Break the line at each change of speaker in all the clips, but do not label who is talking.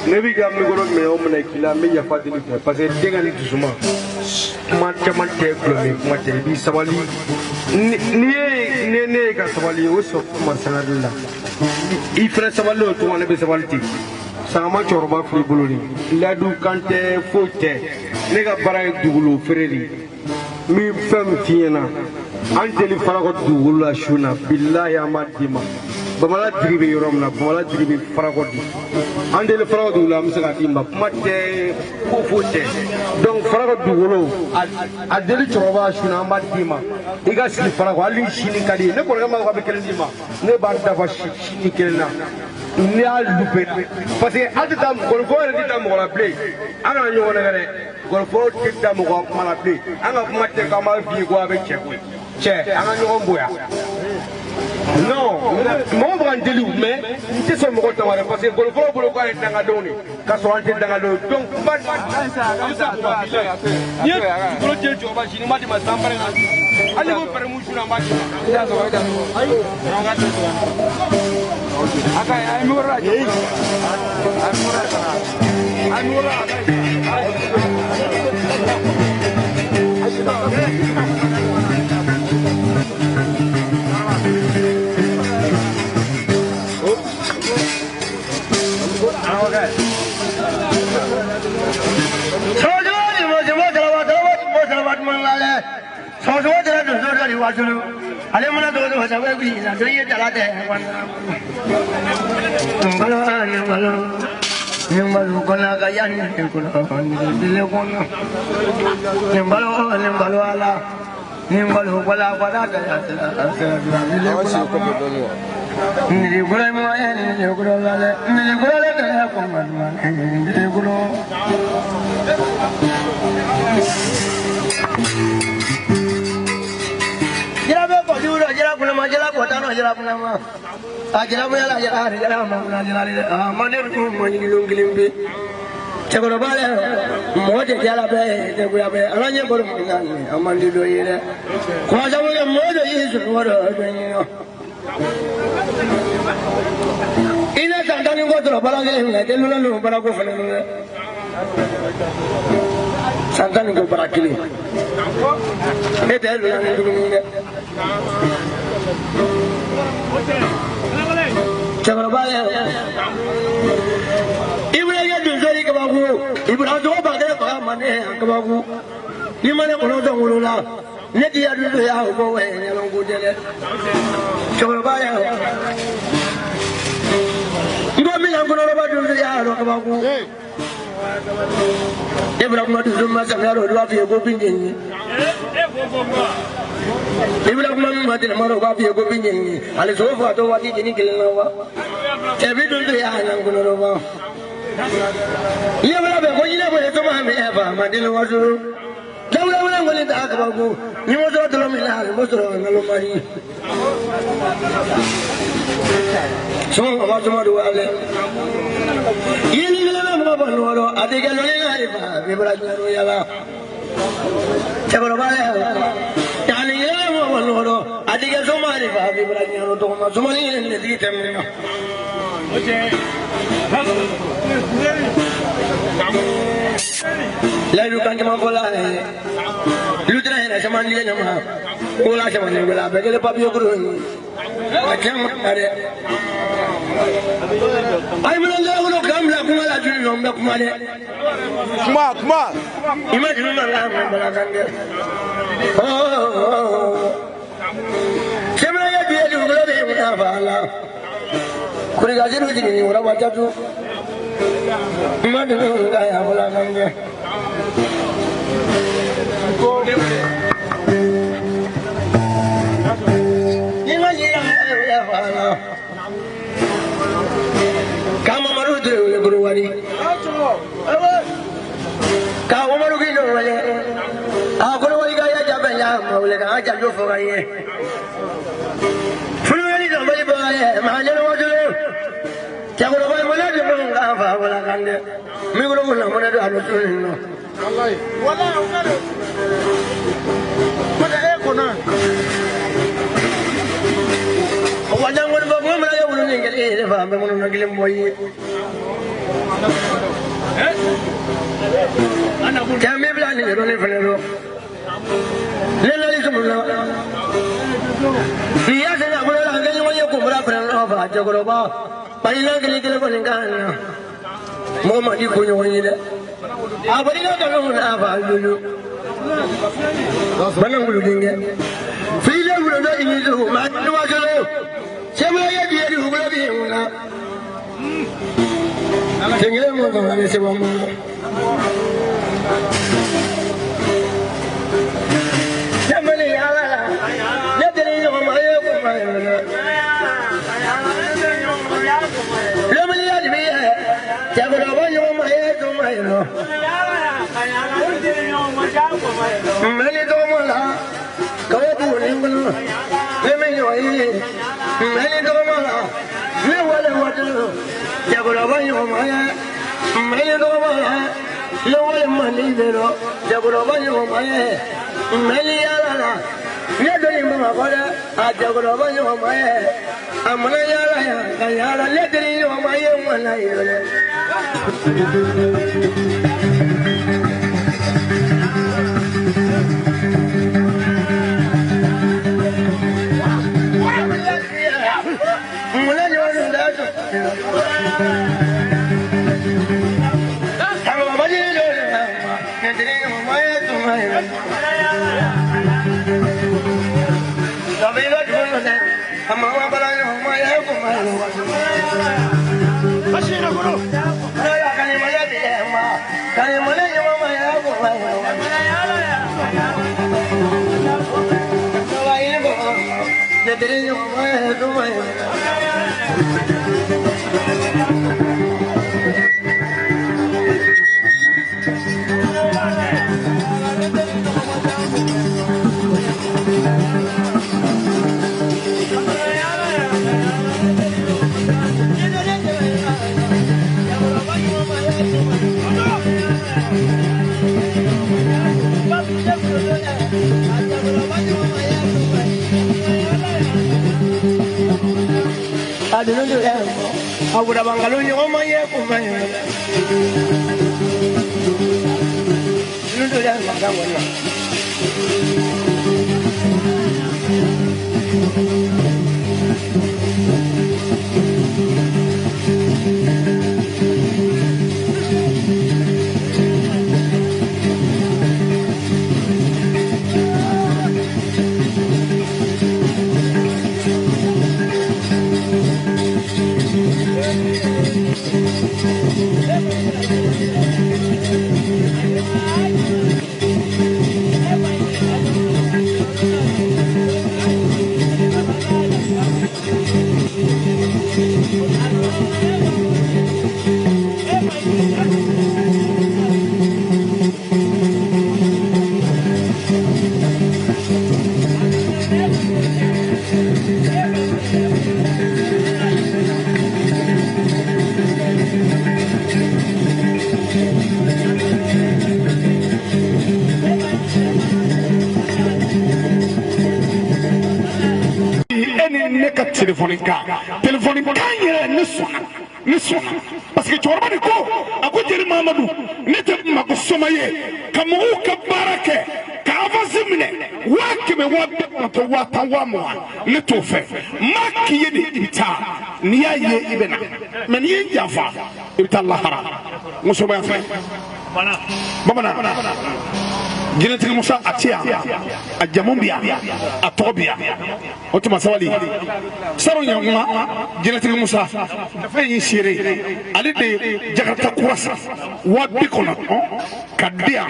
Ne b'i ka micro minɛ o minɛ k'i la n bɛ yafa deli fɛ parce que den ka ni dusuma kuma caman tɛ gulɔmin kuma tɛ i b'i sabali n'i ye ne ye ka sabali o sɔrɔ ma sangari la i fɛnɛ sabali o cogo ne bɛ sabali ten sangama cɛkɔrɔba filɛ i bolo nin ladu kan tɛ foyi tɛ ne ka baara ye dugukolo feere de ye n bɛ fɛn min f'i ɲɛna an deli farakɔ dugukolo la su na bilahi an b'a d'i ma. Bamala jigi bɛ yɔrɔ min na, Bamala jigi bɛ Farakɔ di. An deli Farakɔ dugu la, an bɛ se k'a d'i ma. Kuma tɛ, ko foyi tɛ. Donc Farakɔ dugukolo, a deli cɛkɔrɔba su na, an b'a d'i ma. I ka sigi Farakɔ, hali ni sini ka di ye. Ne kɔrɔkɛ m'a fɔ k'a bɛ kelen d'i ma. Ne b'a dafa sini kelen na. N'i y'a lupe, parce que an tɛ taa gɔlifɔ yɛrɛ tɛ taa mɔgɔ la bilen. An kana ɲɔgɔn nɛgɛ dɛ. Gɔlifɔ tɛ taa mɔgɔ kuma la bilen. An ka kuma tɛ k'an b'a f'i ye ko a bɛ cɛ koyi. Cɛ, an ka ɲɔgɔn bonya. Non, mɔgɔ bɛ ka n deli, mais n tɛ sɔn mɔgɔ ta ma dɛ, parce que gɔlifɔlaw bolo k'a ye dangadenw de, k'a sɔrɔ an tɛ dangadenw ye. Donc n b'a n'i ye dugukolo jeli cɛkɔrɔba sini, n b'a d'i ma san pɛrɛn na. Hali ni ko pɛrɛn su na, n b'a d'i ma.
Ale mana dogo dogo sa wɛ bi na dɔ ye dala tɛ ngalo ngalo ngalo kona ka yan ni kono ni dile kono ngalo ngalo ala ngalo wala wala da dile kono ni kono mo ni kono la ni kono la ko ni kono. Jala ko tano jala kuna ma a jala mo yala jala jala ma kuna jala a ma ne ko mo ni lungilimbi cɛkɔrɔba le mɔgɔ tɛ jala bɛɛ tɛ goya bɛɛ ala ɲɛ bɔrɔ min na a man di dɔ ye dɛ kuma sabu kɛ mɔgɔ dɔ y'i sɔrɔ dɔ dɔ ɲini i ne san tan ni kɔ sɔrɔ baara kelen na i tɛ lula n'o baara ko fana dɛ san tan ni kɔ baara kelen e tɛ lula ni dumuni dɛ. Cɛkɔrɔba yɛ ibula ye donso ye kabako ibula tɔgɔ ba kɛ faga ma ne kabako ni ma ne kɔnɔ sɔn wolo la ne ti ya donso ya o bɔ wɛ ɲɛlɔn ko tɛ dɛ cɛkɔrɔba yɛ n ko min na kɔnɔrɔba donso ya dɔn kabako ibula kuma donso ma samiya dɔ olu b'a f'i ye ko bin jeni ibula kuma min ma tɛnɛma dɔ u b'a f'i ye ko bin jeni ale sogo fo a tɔ waati jeni kelen na wa cɛ bi donso ya ɲan kɔnɔrɔba yebula bɛ ko ɲinɛ bɔ ye tuma min fa ma deli waso dawula wala ngoli ta kabako ni mo sɔrɔ dɔrɔn min na mo sɔrɔ nkalon sɔn ma sɔn do wale yeli kelen bɛ mɔgɔ bɔ nɔrɔ a tɛ kɛ lɔnni na ye fa bi bɔra diɲɛ yala cɛkɔrɔba yɛ yanni kelen bɛ mɔgɔ bɔ nɔrɔ a tɛ kɛ soma de fa bi bɔra diɲɛ tɔgɔma sɔmɔni yɛrɛ ne tigi tɛ min na. Layidu kan caman fɔ la lutura yɛrɛ caman di ɲama ko la caman ni wala bɛɛ kɛlen papiye kuru ye a caman na dɛ. Ayi mana n kolo k'an bila kuma la joli nɔ n bɛ kuma dɛ.
Kuma kuma.
I ma juru mankan mɛn balakan dɛ. Sɛbɛn ye bi ye dugukolo bɛ mun na fa la. Kurikasiru jigin wara jatu. I ma juru ka ya balakan dɛ. Ni ma jira ya fa la. Kama maru tere wele kuruwari. Ka umaru kino wele. A kuruwari ka ya jabe ya ma wele ka jajo fo ka ye. Fulani do bali ba ye ma jelo wajulu. Cɛkɔrɔba ye mana de mun ka fa wala kan dɛ. Mi wolo ko na mana do alo tun no.
Wallahi. Wallahi o kare. Ko e ko na.
O wa jango ba ko mala ye wulu ni ngel e fa be mun na gilim boyi. Kame bila ni yɔrɔ ne fana dɔn. Ne nali sɔrɔ la. N'i y'a sɛnɛ a bolo la an kɛ ɲɔgɔn ye kunbara fana nɔ fa cɛkɔrɔba. Balila kelen kelen kɔni kan na. Mɔgɔ man di ko ɲɔgɔn ye dɛ. A balila kanu na fa lulu. Bana wulu denkɛ. Fili wulu dɔ i ni su maa ni wa sɔrɔ. Sɛbɛn ye diɲɛ dugukolo. Sen kelen mɔ sɔrɔ ne sɛbɛn mɔ. Ne mali ala la ne deli ɲɔgɔn ma ye ko ma ye dɛ. Lomili ya di ye cɛkɔrɔba ɲɔgɔn ma ye ko ma ye nɔ. Mɛli tɔgɔma la kaba buguni kɔnɔ ne bɛ ɲɔgɔn ye mɛli tɔgɔma la ne wale waati cɛkɔrɔba ɲɔgɔn ma ye mɛli tɔgɔma la ne wale mandi de dɔ cɛkɔrɔba ɲɔgɔn ma ye mɛli yaala la ne doni bamakɔ dɛ a cɛkɔrɔba ɲɔgɔn ma ye a mana yaala yan ka yaala ne deli ɲɔgɔn ma ye wala ye dɛ.
Téléphone kan yɛrɛ ne sɔnna parce que cɛkɔrɔba de ko a ko jeli Mamadu ne tɛ mako soma ye ka mɔgɔw ka baara kɛ ka avance minɛ 100,000 290,000 10,000 20,000 ne t'o fɛ maa k'i ye de i bɛ taa n'i y'a ye i bɛ na mais n'i ye n janfa i bɛ taa lahara musobaya fɛ bamanan jinɛtigi Musa a tɛ yan a jamu bɛ yan a tɔgɔ bɛ yan o tuma sabali saro ɲankuma jinɛtigi Musa fɛn y'i seere ale de ye Jakarta kura san 90,000 ka di yan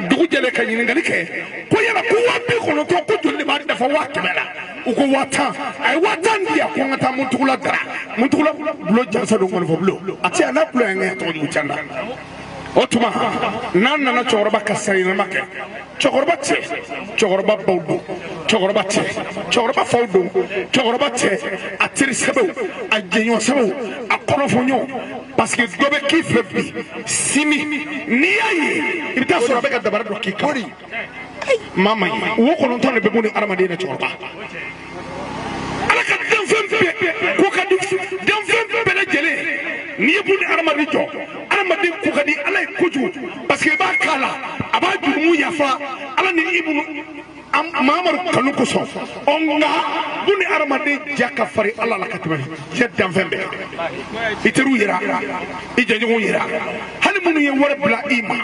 dugu jɛlen ka ɲininkali kɛ ko yala ko 90,000 ko joli de b'a dafa 100,000 la u ko 10,000 a ye 10,000 di yan ko n ka taa Muntugula dara Muntugula bulon jansa don kɔnifɔ bulon a tɛ yan n'a bulon yan tɔgɔ jugu ca o tuma n'an nana cɛkɔrɔba ka sayɛlɛma kɛ cɛkɔrɔba cɛ cɛkɔrɔba baw don cɛkɔrɔba cɛ cɛkɔrɔba faw don cɛkɔrɔba cɛ a teri sɛbɛw a jɛɲɔgɔn sɛbɛw a kɔrɔfɔɲɔgɔn parce que dɔ bɛ k'i fɛ bi sini n'i y'a ye i bɛ taa sɔrɔ a bɛ ka dabara dɔ k'i kan maa ma ɲi wo 9 de bɛ mun ni hadamaden na cɛkɔrɔba ala ka danfɛn bɛɛ ko ka di danfɛn bɛɛ lajɛlen n'i ye bun ni hadamaden jɔ hadamaden ko ka di ala ye kojugu parce que i b'a k'a la a b'a jurumu yafa ala ni ibunu Mamadu kanu kosɔn ɔ nka bun ni hadamaden ja ka farin ala la ka tɛmɛ diɲɛ danfɛn bɛɛ i teriw yira i jɛɲɔgɔnw yira hali minnu ye wari bila i ma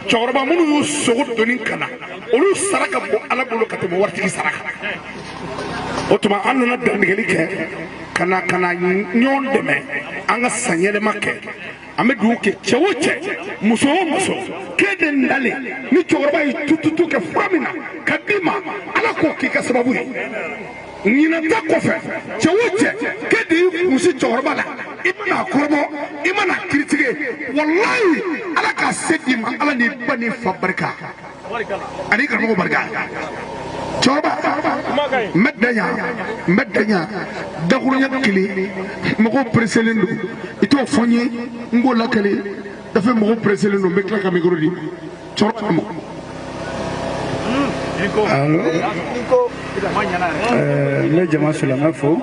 cɛkɔrɔba minnu y'u sogo doni ka na olu sara ka bon ala bolo ka tɛmɛ waritigi sara kan o tuma an nana dantigɛli kɛ ka Ka na ɲɔgɔn dɛmɛ an ka sanyɛlɛma kɛ. An bɛ dugawu kɛ cɛ o cɛ, muso o muso, k'e de nalen ni cɛkɔrɔba ye tututu kɛ fura min na ka d'i ma, Ala k'o k'i ka sababu ye. Ɲinan ta kɔfɛ, cɛ o cɛ, k'e de y'i kunsi cɛkɔrɔba la, i mana kɔrɔbɔ, i mana kiritige, walayi Ala k'a se d'i ma, Ala n'i ba n'i fa barika ani karamɔgɔ barika. Cɛkɔrɔba, n bɛ dan yan, n bɛ dan yan. Dakuruɲɛ kelen, mɔgɔw pereselen don, i t'o fɔ n ye, n k'o lakale dafe. Mɔgɔw pereselen don, n bɛ tila ka micro di cɛkɔrɔba ma.
Allo, n bɛ jama silamɛ fo.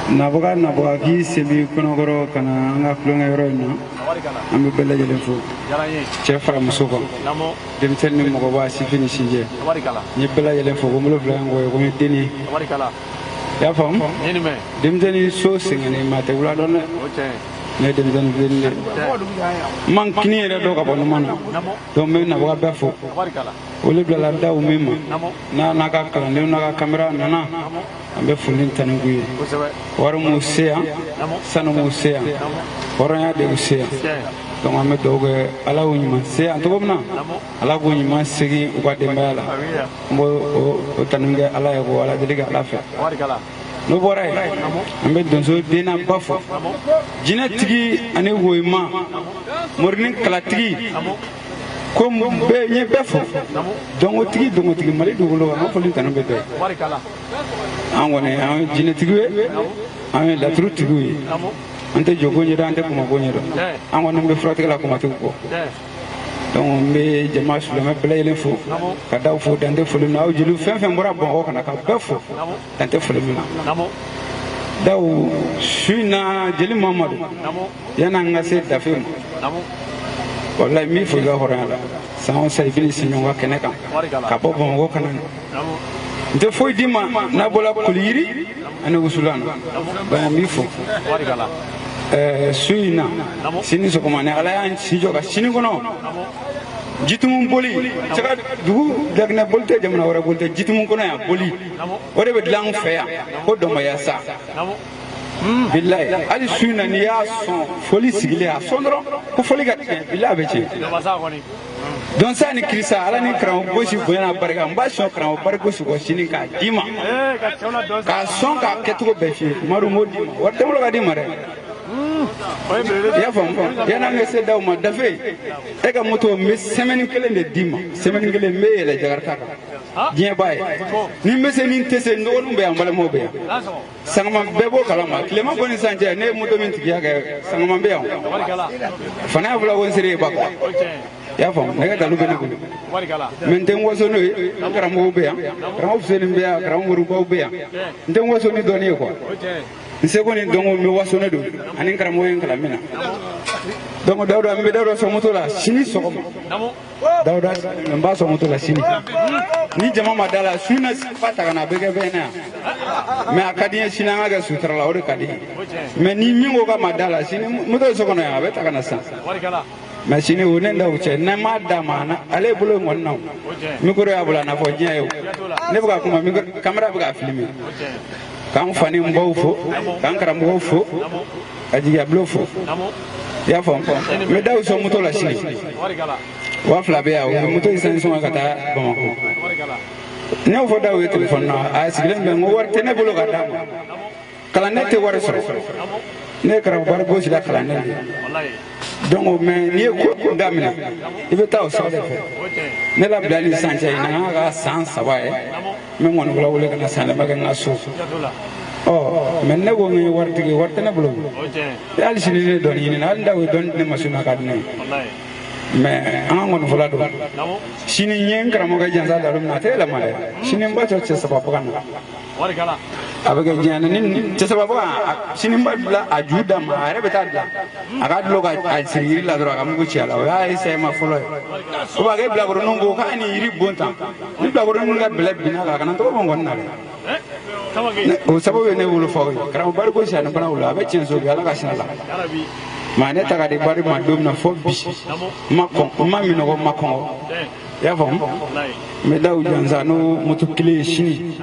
Nabaga nabaga k'i sen b'i kɔnɔkɔrɔ ka na an ka tulonkɛ yɔrɔ in na, an bɛ bɛɛ lajɛlen fo, cɛ fara muso kan, denmisɛnnin ni mɔgɔba, sifin ni sijɛ. N ye bɛɛ lajɛlen fo, ko n bolo fila in kɔ ye ko n ye den ye. I y'a faamu, denmisɛnnin so sɛgɛnnen maa tɛ wula dɔn dɛ. Ne ye denmisɛnnin fitinin de ye, n man kini yɛrɛ dɔn ka bɔ numan na. Donc n bɛ nabaga bɛɛ fo. Wele bilala daw min ma, n'a n'a ka kalandenw n'a ka kamera nana, an bɛ foli tanu k'u ye. Wari m'u se yan, sanu m'u se yan, hɔrɔnya de y'u se yan. Donc an bɛ dugawu kɛ, Ala y'u ɲuman se yan cogo min na, Ala k'u ɲuman segin u ka denbaya la. An b'o o tanu kɛ Ala ye, k'o Ala deli kɛ Ala fɛ. N'o bɔra yen, an bɛ donso dennaba fo, jinɛtigi ani woyima, morini kalatigi, ko bɛɛ n ye bɛɛ fo, dɔnkotigi dɔnkotigi Mali dugukolo kan, an ka foli tanu bɛ bɛɛ. An kɔni, an ye jinɛtigiw ye, an ye laturutigiw ye, an tɛ jɔko ɲɛdɔn, an tɛ kumako ɲɛdɔn, an kɔni bɛ furatigɛ la kumatigiw kɔ. Donc n bɛ jama silamɛ bɛɛ lajɛlen fo, ka daw fo, dan tɛ foli min na. Aw jeliw fɛn fɛn bɔra Bamakɔ ka na, ka bɛɛ fo, dan tɛ foli min na. Daw, su in na, jeli Mamadu, yan'an ka se dafe ma, walayi n b'i fo i ka hɔrɔnya la. San o san i bɛ n'i sigi ɲɔgɔn ka kɛnɛ kan ka bɔ Bamakɔ ka na, n tɛ foyi d'i ma n'a bɔra koliyiri ani wusulan na. Donc n b'i fo. Su in na, sini sɔgɔma, ni Ala y'an si jɔ ka sini kɔnɔ, jitumu boli cɛka dugu daginɛ boli tɛ, jamana wɛrɛ boli tɛ, jitumu kɔnɔ yan boli, o de bɛ dilan an fɛ yan ko dɔnbaya sa. Bilayi, hali su in na, n'i y'a sɔn foli sigilen, a sɔn dɔrɔn ko foli ka tiɲɛ, bilayi a bɛ tiɲɛ. Dɔnsa ni kirisa, Ala ni karamɔgɔ gosi bonya n'a barika, n b'a sɔn karamɔgɔ bari gosi kɔ sini k'a d'i ma, k'a sɔn k'a kɛcogo bɛɛ f'i ye. Madu, n b'o d'i ma, wari tɛ n bolo ka d'i ma dɛ. I y'a faamu? Yan'an ka se daw ma, dafe, e ka moto, n bɛ semaine kelen de d'i ma, semaine kelen n bɛ yɛlɛ Jakarta kan, diɲɛ b'a ye. Ni n bɛ se, ni n tɛ se, n dɔgɔninw bɛ yan, n balimaw bɛ yan, sangama bɛɛ b'o kalama. Tilema ko ni sisan cɛ, ne ye moto min tigiya kɛ, sangama bɛ yan fana y'a fɔla ko n sere ye ba kɔ. I y'a faamu? Ne ka dalu bɛ ne bolo, mɛ n tɛ n waso n'o ye. N karamɔgɔw bɛ yan, karamɔgɔ Fuseni bɛ yan, karamɔgɔ Moribaw bɛ yan. N tɛ n waso ni dɔnni ye quoi, n seko ni dɔnko, n bɛ waso ne don ani n karamɔgɔ ye n kalan min na. Donc Dawuda, n bɛ Dawuda sɔn moto la sini sɔgɔma. Dawuda, n b'a sɔn moto la sini. Ni jama ma da la, su na fa ta ka na, a bɛ kɛ bɛn na yan. Mɛ a ka di n ye sini an ka kɛ sutura la, o de ka di n ye. Mɛ ni min ko k'a ma da la, sini moto ye so kɔnɔ yan, a bɛ ta ka na sisan. Mɛ sini o ne da o cɛ, n'an m'a d'a ma, ale bolo in kɔni na, o micro y'a bolo, a n'a fɔ diɲɛ ye o. Ne bɛ ka kuma, caméra bɛ k'a filmer. K'an fa ni n baw fo, k'an karamɔgɔw fo, ka jigiya fo. I y'a faamu? N bɛ daw sɔn moto la sini. 2000 bɛ yan, o ye moto in san sɔngɔ ka taa Bamakɔ. Ne y'o fɔ daw ye telefɔni na, a sigilen bɛ, n ko wari tɛ ne bolo ka d'a ma. Kalanden tɛ wari sɔrɔ, ne ye karamɔgɔ bari gosi la kalanden de ye. Donc mais n'i ye ko daminɛ, i bɛ taa o sira de fɛ. Ne labila ni sisan cɛ, ɲinan ka san 3 ye, n bɛ ŋɔnifɔla wele ka na san dama kɛ n ka so. Ɔ mɛ ne ko n ye waritigi, wari tɛ ne bolo. Hali sini ne ye dɔɔni ɲini na, hali n'aw ye dɔɔni di ne ma sini, a ka di ne ye. Mɛ an ka ŋɔnifɔla don. Sini n ye n karamɔgɔkɛ jansa dalu min na, a tɛ yɛlɛma dɛ. Sini n b'a sɔrɔ cɛ saba bagan na, a bɛ kɛ diɲɛ na ni cɛ saba bagan. Sini n b'a dilan, a ju d'a ma, a yɛrɛ bɛ taa dilan, a ka dulon ka siri yiri la dɔrɔn, a ka mugu ci a la. O y'a essayé ma fɔlɔ ye. O b'a kɛ bilakoroninw ko k'a ni yiri bon tan, ni bilakoroninw ka bɛlɛ binna kan, a kana tɔgɔ bɔ n kɔni na dɛ. O sababu ye ne wolo faw ye, karamɔgɔ bari gosi ani bana wolo, a bɛ tiɲɛ so bi, Ala ka sinɛ la. Maa ne ta ka di bari ma don min na fo bi, n ma kɔn, n ma minɔgɔ, n ma kɔngɔ. I y'a faamu? N bɛ daw jansa n'o moto kelen ye sini.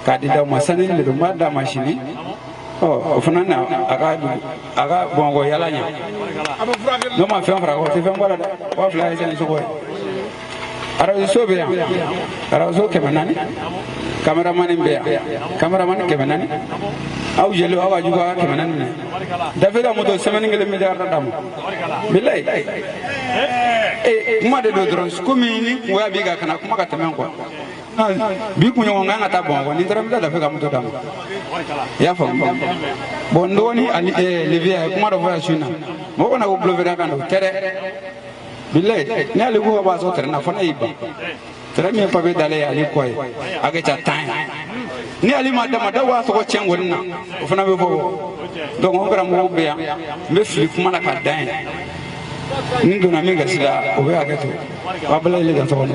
K'a di d'aw ma sanni de don, n b'a d'a ma sini. Ɔ o fana na a ka a ka Bamakɔ yala ɲa. N'o ma fɛn fara o tɛ fɛn bɔ a la dɛ. 2000 ye sani sogo ye. Arajo bɛ yan, arajo 400, kameramani bɛ yan, kameramani 400. Aw jeliw aw ka jugu aw ka 400 minɛ. Dafe ka moto semaine kelen bɛ jakarta d'a ma. Bilayi. Ee kuma de don dɔrɔn komi ni kungoya b'i kan kana kuma ka tɛmɛ quoi. Bi kunɲɔgɔn kan ka taa Bamakɔ ni n taara n bɛ taa Dafe ka moto d'a ma. I y'a faamu? Bon n dɔgɔnin Ali Levi a ye kuma dɔ fɔ yan su in na. Mɔgɔ kana ko bulofɛrɛ kan don o tɛ dɛ. Bilayi ni ale ko b'a sɔrɔ tɛrɛn na fo ne y'i ban. Tɛrɛn min ye papiye dalen ye ale kɔ ye a kɛ ca tan ye. Ni ale ma d'a ma dɔw b'a tɔgɔ tiɲɛ kɔni na o fana bɛ fɔ. Donc o karamɔgɔw bɛ yan n bɛ fili kuma la ka dan yen. Ni donna min gasi la o bɛ hakɛ to. Aw bɛɛ lajɛlen ka tɔgɔ.